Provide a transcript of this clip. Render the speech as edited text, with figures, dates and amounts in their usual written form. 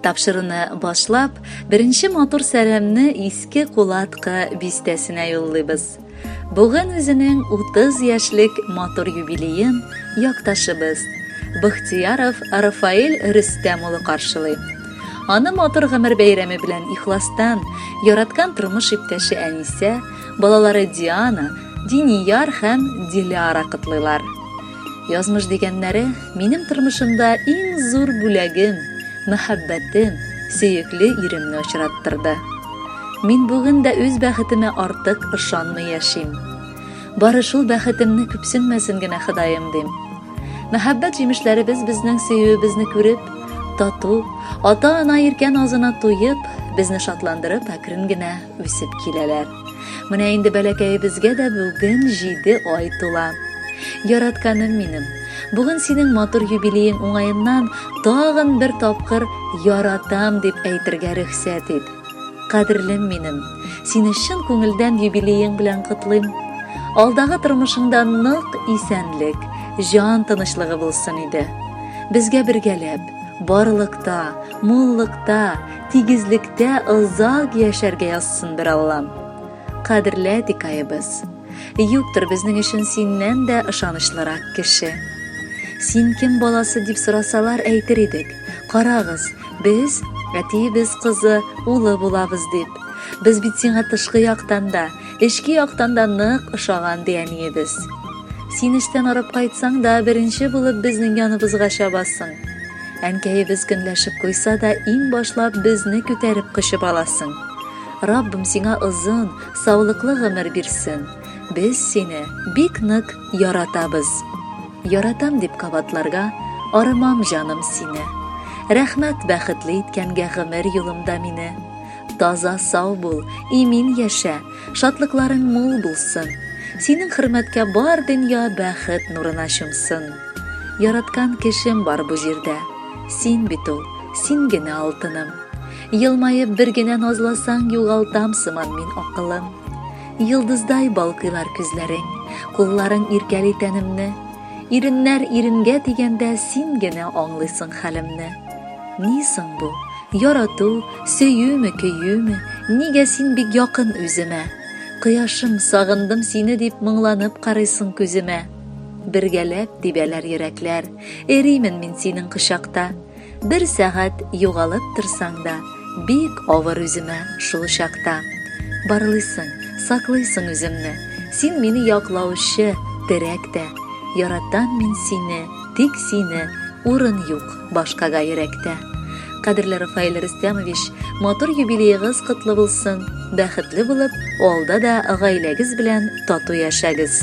Тапшыруны башлап, беренче матур сәламне Иске Кулаткы бистәсенә юллыйбыз. Бүген үзенең 30 яшьлек матур юбилеен якташыбыз Бахтияров Рафаэль Рөстәм улы каршылый. Аны матур гомер бәйрәме белән ихластан яраткан тормыш иптәше Әнисә, балалары Диана, Динияр һәм Диляра котлыйлар. Язмыш дигәннәре минем тормышымда иң зур бүләгем, мәхәббәтем, сөекле иремне очраттырды. Мин бүген дә үз бәхетемә артык ышанмый яшим. Бары шул бәхетемне күпсенмәсен генә Ходаем дим. Мәхәббәт җимешләребез безнең сөюебезне күреп, тату, ата-ана иркә назына туеп, безне шатландырып әкрен генә үсеп киләләр. Менә инде бәләкәебезгә дә бүген 7 ай тула. Яратканым минем, бүген синең матур юбилеең уңаеннан тагын бер тапкыр яратам дип әйтергә рөхсәт ит. Кадерлем минем, сине чын күңелдән юбилеең белән котлыйм. Алдагы тормышыңда нык исәнлек, җан тынычлыгы булсын иде. Безгә бергәләп, барлыкта, муллыкта, Тигезлектә озак яшәргә язсын бер Аллам. Кадерле әтикаебыз, юктыр безнең өчен синнән дә ышанычлырак кеше. Син кем баласы дип сорасалар, әйтер идек, карагыз, без әтиебез кызы, улы булабыз дип. Без бит сиңа тышкы яктан да, эчке яктан да нык ошаган, ди әниебез. Син эштән арып кайтсаң да, беренче булып безнең яныбызга чабасың. Әнкәебез көнләшеп куйса да, иң башлап безне күтәреп кочып аласың. Раббым сиңа озын, саулыклы гомер бирсен. Без сине бик нык яратабыз. Яратам дип кабатларга арымам җаным сине. Рәхмәт бәхетле иткәнгә гомер юлымда мине. Таза сау бул, имин яшә, шатлыкларың мул булсын. Синең хөрмәткә бар дөнья бәхет нурына чумсын. Яраткан кешем бар бу җирдә. Син бит ул, син генә алтыным. Елмаеп бер генә назласаң, югалтам сыман мин акылым. Йолдыздай балкыйлар күзләрең, кулларың иркәли тәнемне. Иреннәр иренгә тигәндә син генә аңлыйсың хәлемне. Ни соң бу? Ярату, сөюме, көюме? Нигә син бик якын үземә? Кояшым, сагындым сине дип моңланып карыйсың күземә. Бергәләп тибәләр йөрәкләр, Эримен мин синең кочакта. Бер сәгать югалып торсаң да, Бик авыр үземә шул чакта. Барлыйсың, саклыйсың үземне, Син мине яклаучы терәк тә. Яратам мин сине, тик сине, Урын юк башкага йөрәктә. Кадерле Рафаэль Рөстәмович, матур юбилеегыз котлы булсын! Бәхетле булып, алда да гаиләгез белән тату яшәгез!